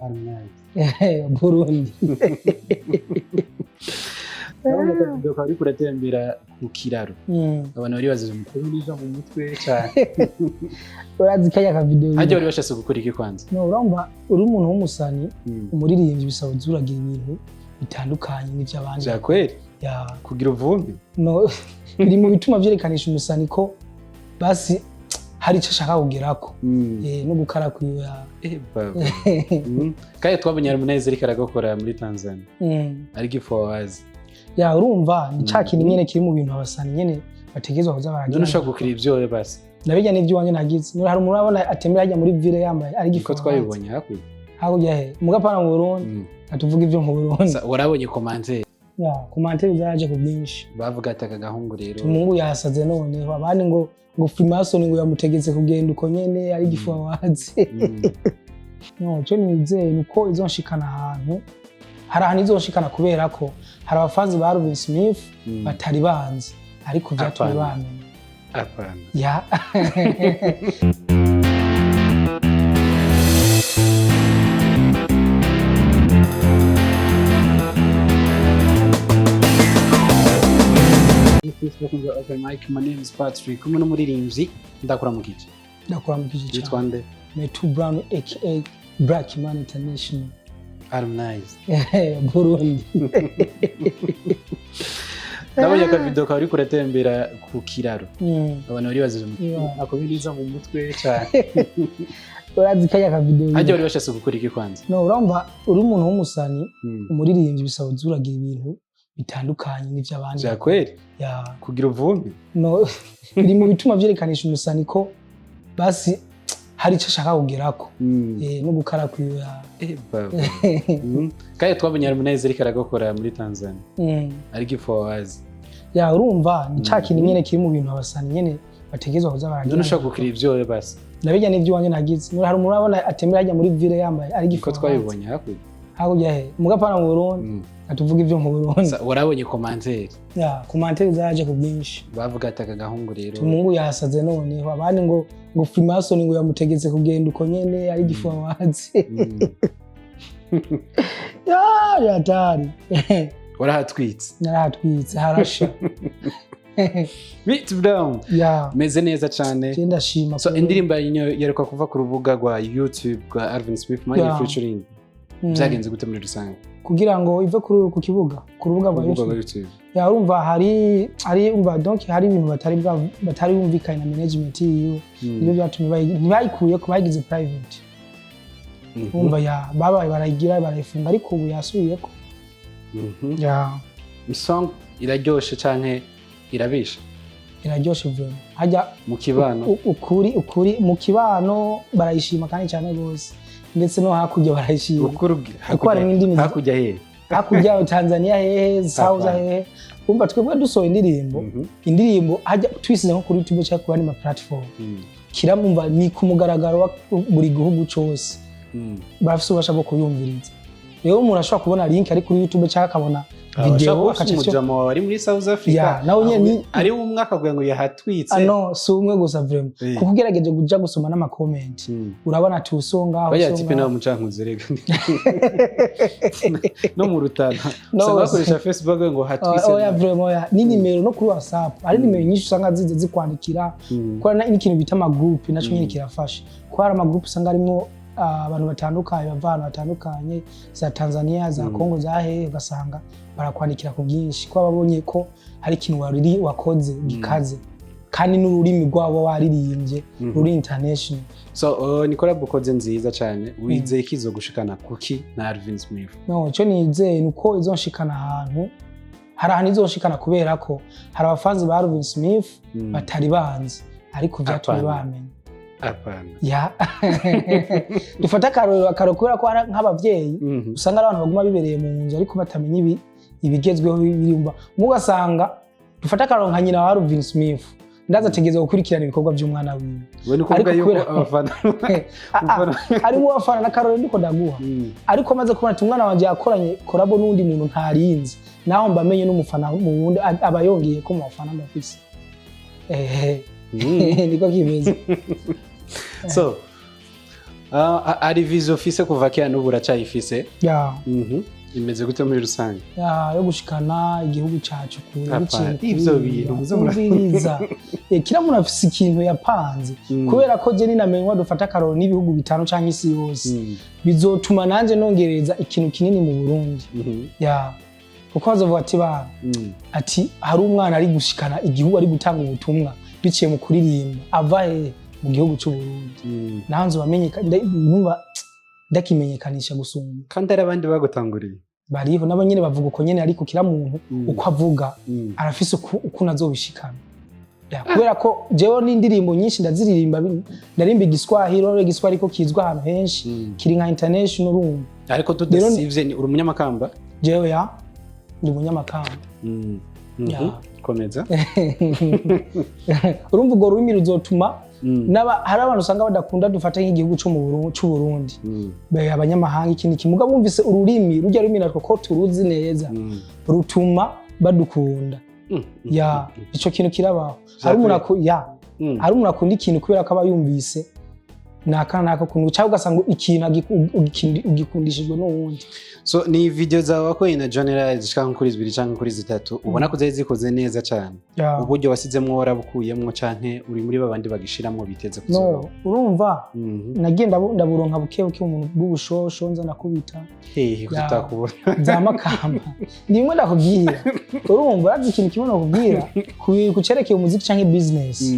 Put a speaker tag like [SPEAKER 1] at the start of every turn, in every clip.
[SPEAKER 1] Harmonize.
[SPEAKER 2] Burundi.
[SPEAKER 1] Ndabona akavido kawe uriko uratembera ku kiraro. Abantu bari bazize umukuru nija mu mutwe cyane.
[SPEAKER 2] Urazi kaya kavideo.
[SPEAKER 1] Hajya bari bashatse gukora iki kwanza?
[SPEAKER 2] No, urumva uri umuntu w'umusani, umuririmbyi, bisaba uza uragira ibintu bitandukanye n'ivy'abandi.
[SPEAKER 1] Vya kweli?
[SPEAKER 2] Ya.
[SPEAKER 1] Kugira uvumbi?
[SPEAKER 2] No, biri mu bituma vyerekanisha umusani ko basi hari ico ashaka kugerako. No gukara kwiwe ya.
[SPEAKER 1] Eh, baba. Kandi twabonye Harmonize ariko aragakora muri Tanzania. Ariko ifowazi.
[SPEAKER 2] Ya, urumva ni ca kintu nyene kiri mu bintu abasani nyene bategerezwa kuza baragira.
[SPEAKER 1] None ushobora gukira ivyo basi?
[SPEAKER 2] Nabijya n'ivyo iwanje nagize. None hari umuntu urabona atembera hajya muri ville yambaye ari
[SPEAKER 1] Niko
[SPEAKER 2] gifowazi.
[SPEAKER 1] twabibonye hakurya.
[SPEAKER 2] Hakurya he? Mugapana mu Burundi. Atuvuga ivyo mu Burundi.
[SPEAKER 1] Warabonye commentaire?
[SPEAKER 2] Ya, commentaire zaraje ku bwinshi.
[SPEAKER 1] Bavuga ati aka gahungu rero.
[SPEAKER 2] Umuhungu yasaze noneho, abandi ngo Freemason ngo yamutegetse kugenda uko nyene ari gifuwazi. No, ico nizeye ni uko izonshikana ahantu, hari ahantu izonshikana kubera ko hari abafanzi ba Alvin Smith batari banzi, ariko vyatumye
[SPEAKER 1] Apana.
[SPEAKER 2] bamenya.
[SPEAKER 1] Apana.
[SPEAKER 2] Ya.
[SPEAKER 1] Bakunze Open Mic, my name is Patrick. Kumwe n'umuririmbyi ndakuramukije.
[SPEAKER 2] Ndakuramukije
[SPEAKER 1] Yitwa
[SPEAKER 2] cyane.
[SPEAKER 1] nde?
[SPEAKER 2] Metu Brown aka Black Man International.
[SPEAKER 1] Harmonize.
[SPEAKER 2] Burundi.
[SPEAKER 1] Ndabonye akavido kawe uriko uratembera ku kiraro. Abantu bari bazize umukuru
[SPEAKER 2] Yeah.
[SPEAKER 1] nako mu mutwe cyane.
[SPEAKER 2] Urazi kaya kavideo.
[SPEAKER 1] Hajya bari bashatse gukora iki kwanza?
[SPEAKER 2] No, urumva uri umuntu w'umusani, umuririmbyi, bisaba uza uragira ibintu bitandukanye n'ivy'abandi.
[SPEAKER 1] Vya kweli?
[SPEAKER 2] Ya.
[SPEAKER 1] Kugira uvumbi?
[SPEAKER 2] No, biri mu bituma vyerekanisha umusani ko basi hari ico ashaka kugerako. No gukara kwiwe ya.
[SPEAKER 1] Eh, baba. Kandi twabonye Harmonize ariko aragakora muri Tanzania. Ariko ifowazi.
[SPEAKER 2] Ya, urumva ni ca kintu nyene kiri mu bintu abasani nyene bategerezwa kuza baragira.
[SPEAKER 1] None ushobora gukira ivyo basi?
[SPEAKER 2] Nabijya n'ivyo iwanje nagize. None hari umuntu urabona atembera hajya muri ville yambaye ari
[SPEAKER 1] Niko
[SPEAKER 2] gifuwazi.
[SPEAKER 1] twabibonye hakurya.
[SPEAKER 2] Hakurya he? Mugapana mu Burundi. Atuvuga ivyo mu Burundi.
[SPEAKER 1] Warabonye commentaire?
[SPEAKER 2] Ya, commentaire zaraje ku bwinshi.
[SPEAKER 1] Bavuga ati aka gahungu rero.
[SPEAKER 2] Umuhungu yasaze noneho, abandi ngo Freemason ngo yamutegetse kugenda uko nyene ari gifuwazi. Ya, yatari.
[SPEAKER 1] Warahatwitse.
[SPEAKER 2] Narahatwitse harasha.
[SPEAKER 1] Meet Brown.
[SPEAKER 2] Ya.
[SPEAKER 1] Meze neza cyane.
[SPEAKER 2] Je ndashima.
[SPEAKER 1] So indirimbo yerekwa kuva ku rubuga rwa YouTube rwa Alvin Smith Money featuring. Byagenze gute muri rusange?
[SPEAKER 2] Kugira ngo ive kuri ku kibuga, ku rubuga rwa
[SPEAKER 1] Ku rubuga rwa
[SPEAKER 2] YouTube.
[SPEAKER 1] YouTube.
[SPEAKER 2] Ya, urumva hari umva donc hari ibintu batari bumvikanye na management yiwe. Nibyo byatumye ntibayikuye ko bayigize private. Urumva ya babaye barayigira barayifunga, ariko ubu yasubiyeko. Ya.
[SPEAKER 1] Song iraryoshe canke irabisha?
[SPEAKER 2] Iraryoshe vraiment. Hajya
[SPEAKER 1] mu kibano.
[SPEAKER 2] Ukuri mu kibano barayishima kandi cyane gose. Ndetse no hakurya barayishima. Kuko harimo indimi
[SPEAKER 1] Hakurya hehe?
[SPEAKER 2] Hakurya Tanzania hehe, South hehe. Umva twebwe dusohoye indirimbo, indirimbo hajya twisize nko kuri YouTube cyangwa ku yandi ma platform. Kiramumva ni ku mugaragaro wa buri gihugu cose. Barafise ububasha bwo kuyumviriza. Rero umuntu ashobora kubona link ari kuri YouTube cyangwa akabona video
[SPEAKER 1] akaca umujama wawe ari muri South Africa.
[SPEAKER 2] Ya, nawe nyene
[SPEAKER 1] ari umwe akavuga ngo yahatwitse.
[SPEAKER 2] Ah no, si umwe gusa vraiment. Kuko ugerageje kuja gusoma n'ama comment. Urabona ati usonga
[SPEAKER 1] Baya tipe nawe mucankuzo rega. No mu Rutana. Usanga bakoresha Facebook ngo hatwitse.
[SPEAKER 2] Oya vraiment oya. Ni nimero no kuri WhatsApp. Hari nimero nyinshi usanga zize zikwandikira. Kuko n'ikintu bita ama group naco nyene kirafasha. Kuko hari ama group usanga harimo abantu batandukanye bava ahantu hatandukanye, za Tanzania, za Congo, za hehe, ugasanga barakwandikira ku bwinshi ko babonye ko hari ikintu wariri wakoze gikaze kandi n'ururimi rwabo waririmbye ruri international.
[SPEAKER 1] So ni collab ukoze nziza cyane, wizeye ko izogushikana kuki na Alvin Smith?
[SPEAKER 2] No, ico nizeye ni uko izonshikana ahantu, hari ahantu izonshikana kubera ko hari abafanzi ba Alvin Smith batari banzi, ariko vyatumye bamenya.
[SPEAKER 1] Apana.
[SPEAKER 2] Ya. Dufate akarorero kubera ko hari nk'abavyeyi usanga ari abantu baguma bibereye mu nzu ariko batamenya ibigezweho birimba. Ugasanga dufate akarorero nka nyina wa Alvin Smith, ndaza ategereza gukurikirana ibikorwa by'umwana wiwe.
[SPEAKER 1] We ni kuvuga yuko abafana
[SPEAKER 2] harimo abafana n'akarorero ndiko ndaguha. Ariko amaze kubona ati umwana wanje yakoranye collabo n'undi muntu ntarinzi, naho mbamenye n'umufana mu wundi aba yongeye ko mu bafana ndafise. Niko kimeze.
[SPEAKER 1] So Ah, hari vision ufise kuva kera, n'ubu uracayifise?
[SPEAKER 2] Ya.
[SPEAKER 1] Imeze gute muri rusange?
[SPEAKER 2] Ya, yo gushikana igihugu cacu kure.
[SPEAKER 1] Papa,
[SPEAKER 2] biciye mu
[SPEAKER 1] ivyo
[SPEAKER 2] kuririmba.
[SPEAKER 1] bintu muze
[SPEAKER 2] Umviriza. Kila muntu afise ikintu yapanze, kubera ko je ninamenywa, dufata akarorero n'ibihugu bitanu canke isi yose, bizotuma nanje nongereza ikintu kinini mu Burundi. Ya, kuko bazovuga ati bana, ati hari umwana ari gushikana igihugu, ari gutanga ubutumwa biciye mu kuririmba, ava hehe? Mu gihugu c'u Burundi. Naho nzobamenyeka, numva ndakimenyekanisha gusumba.
[SPEAKER 1] Kandi hari abandi bagutanguriye.
[SPEAKER 2] Bariho nabo nyene bavuga uko nyene, ariko kila muntu uko avuga arafise ukuntu azobishikana. Ya, kubera ko jewe n'indirimbo nyinshi ndaziririmba, ndarimba igiswahili. Urabona igiswahili ko kizwi ahantu henshi, kiri nka international, urumva.
[SPEAKER 1] Ariko tudasivye, ni uri umunyamakamba?
[SPEAKER 2] Jewe, ya, ndi umunyamakamba. Ya.
[SPEAKER 1] Komeza.
[SPEAKER 2] Urumva urwo rurimi ruzotuma hari abantu usanga badakunda, dufata nk'igihugu co mu Burundi, c'u Burundi, abanyamahanga, ikindi kimuga bumvise ururimi rujya, rurimi natwo ko turuzi neza, rutuma badukunda. Ya, ico kintu kirabaho. Hari umuntu ya, hari umuntu akunda ikintu kubera ko aba yumvise naka naka kuntu, cyangwa ugasanga ikintu ugikundishijwe n'uwundi.
[SPEAKER 1] So ni video zawe wakoranye na John Rai zishika nko kuri zibiri canke kuri zitatu, ubona ko zari zikoze neza cane. Uburyo wasizemwo warabukuyemwo, canke uri muri babandi bagishiramwo biteze
[SPEAKER 2] No.
[SPEAKER 1] kuzoba?
[SPEAKER 2] Urumva, nagiye ndaburonka buke buke mu bw'ubushosho, nza nakubita.
[SPEAKER 1] Hehe ko
[SPEAKER 2] Ya.
[SPEAKER 1] tutakubona?
[SPEAKER 2] Za Makamba ni bimwe ndakubwira. Urumva, urazi ikintu kimwe nakubwira ku cerekeye umuziki canke business,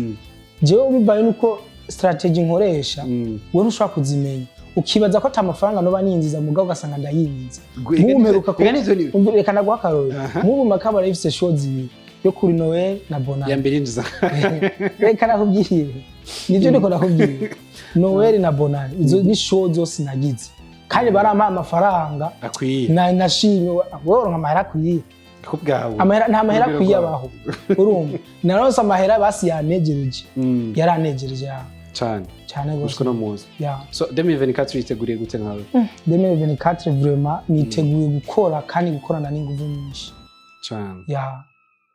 [SPEAKER 2] jewe bivaye nuko strategy nkoresha, wewe ntushobora kuzimenya, ukibaza ko ata mafaranga noba ninjiza, mugabo ugasanga ndayinjiza. Nk'ubu
[SPEAKER 1] Rega nivyo ni
[SPEAKER 2] Umva, reka ndaguha akarorero. Nk'ubu Makamba arayifise show zibiri, yo kuri Noel na
[SPEAKER 1] Ya
[SPEAKER 2] Bonane.
[SPEAKER 1] mbere yinjiza?
[SPEAKER 2] Reka nakubwire, nivyo ndiko ndakubwira, Noel na Bonane, izo ni show zose nagize kandi barampaye amafaranga.
[SPEAKER 1] Akwiye.
[SPEAKER 2] Na nashimye. Wowe uronka amahera akwiye?
[SPEAKER 1] Ku bwawe.
[SPEAKER 2] Amahera, nta mahera
[SPEAKER 1] Urugero
[SPEAKER 2] akwiye
[SPEAKER 1] rwawe.
[SPEAKER 2] abaho. Urumva, naronse amahera basi yanejereje, yaranejereje, ya.
[SPEAKER 1] Cane.
[SPEAKER 2] Cyane gose.
[SPEAKER 1] Gushika no muzi.
[SPEAKER 2] Ya.
[SPEAKER 1] So 2024 witeguriye gute nkawe?
[SPEAKER 2] 2024 vraiment niteguye gukora kandi gukorana n'inguvu nyinshi.
[SPEAKER 1] Cane.
[SPEAKER 2] Ya,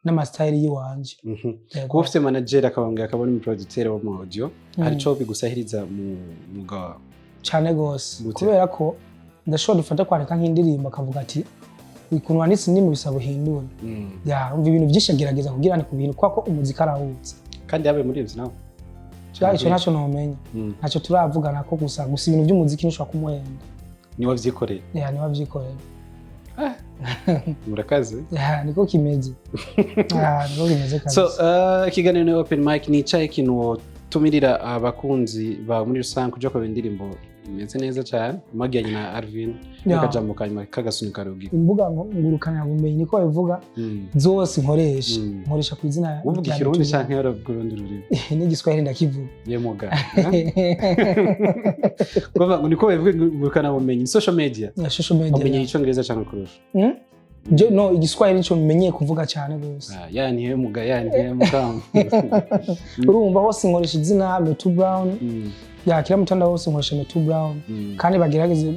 [SPEAKER 2] n'ama style yiwanje. Yego.
[SPEAKER 1] Kuba ufite manager akabongera akaba n'umuproducteur wo mu audio, hari ico bigusahiriza mu mwuga wawe?
[SPEAKER 2] Cyane gose.
[SPEAKER 1] Gute?
[SPEAKER 2] Kubera ko ndashobora, dufata kwandika nk'indirimbo, akavuga ati ukuntu wanditse indirimbo bisaba uhindure. Ya, umva, ibintu byinshi agerageza kugira ni ku bintu, kubera ko umuziki arawuzi.
[SPEAKER 1] Kandi yabaye muri ivyo nawe?
[SPEAKER 2] Ya, icyo ntacyo nomenya. Ntacyo turavugana ko, gusa gusa ibintu by'umuziki ntushobora kumuhenda.
[SPEAKER 1] Niwe wavyikoreye?
[SPEAKER 2] Ya, niwe abyikorera.
[SPEAKER 1] Murakaze.
[SPEAKER 2] Ya, niko kimeze. Ya, niko kimeze kabisa.
[SPEAKER 1] So ikiganiro ni open mic. Nicaye ikintu wotumirira abakunzi ba muri rusange kuja kureba indirimbo imeze neza cyane mwagiranye na Alvin, n'akajambo kanyuma k'agasunika rugi.
[SPEAKER 2] Imbuga ngurukanabumenyi, niko babivuga, zose nkoresha, nkoresha ku izina
[SPEAKER 1] Uvuga
[SPEAKER 2] rya
[SPEAKER 1] ikirundi
[SPEAKER 2] Mituyu.
[SPEAKER 1] canke yaravuga urundi rurimi?
[SPEAKER 2] N'igiswahili ndakivuga.
[SPEAKER 1] Yemuga. Kuvuga ngo niko babivuga, ngurukana bumenyi, social media.
[SPEAKER 2] Ya, social media.
[SPEAKER 1] Umenye icongereza canke kurusha?
[SPEAKER 2] Je no, igiswahili nico menyeye kuvuga cyane gose.
[SPEAKER 1] Ah, yani hemuga, yani hemuga.
[SPEAKER 2] Urumva, hose nkoresha izina Metu Brown. Ya, kila mtandao hose nkoresha Metu Brown. Kandi bagerageze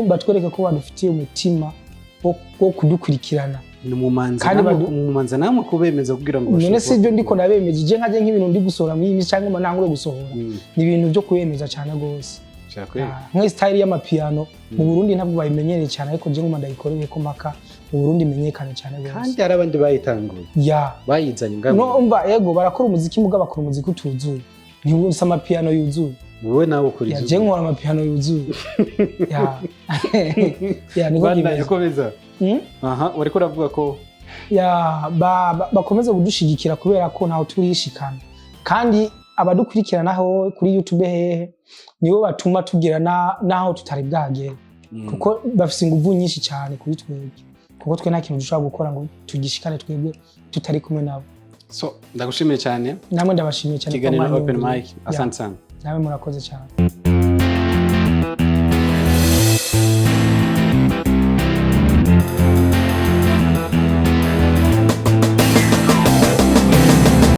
[SPEAKER 2] batwereke ko badufitiye umutima wo kudukurikirana.
[SPEAKER 1] Ni umumanzi
[SPEAKER 2] Kandi
[SPEAKER 1] namwe, umumanzi namwe kubemeza kugira ngo
[SPEAKER 2] None
[SPEAKER 1] bashobore
[SPEAKER 2] si ibyo ndiko ndabemeje, je nkaje nk'ibintu ndi gusohora muri iyi minsi cyangwa ntangure gusohora, ni ibintu byo kubemeza cyane gose.
[SPEAKER 1] Shaka kweli.
[SPEAKER 2] Ah, nka style y'amapiano mu Burundi ntabwo bayimenyereye cyane, ariko je nguma ndayikoreye ko mpaka mu Burundi imenyekane cyane gose.
[SPEAKER 1] Kandi hari abandi bayitanguye,
[SPEAKER 2] Ya.
[SPEAKER 1] bayizanye ngaho.
[SPEAKER 2] No, umva, ego barakora umuziki, muga bakora umuziki utuzuye, ntiwumva amapiano yuzuye.
[SPEAKER 1] Wowe nawe ukora
[SPEAKER 2] Ya.
[SPEAKER 1] izuba.
[SPEAKER 2] Je nkora amapiano yuzuye. Ya, ya, niko
[SPEAKER 1] Bana
[SPEAKER 2] kimeze.
[SPEAKER 1] yakomeza. Aha wariko uravuga ko
[SPEAKER 2] Ya, bakomeze kudushigikira kubera ko ntaho turishikana, kandi abadukurikirana ho kuri YouTube hehe nibo batuma tugera naho tutari bwagere, kuko bafise inguvu nyinshi cyane kuri twebwe, kuko twe nta kintu dushobora gukora ngo tugishikane twebwe tutari kumwe nabo.
[SPEAKER 1] So ndagushimiye cyane.
[SPEAKER 2] Namwe ndabashimiye cyane kuba
[SPEAKER 1] Ikiganiro open
[SPEAKER 2] mwanyumviriye.
[SPEAKER 1] mic, asante sana.
[SPEAKER 2] Namwe murakoze cyane.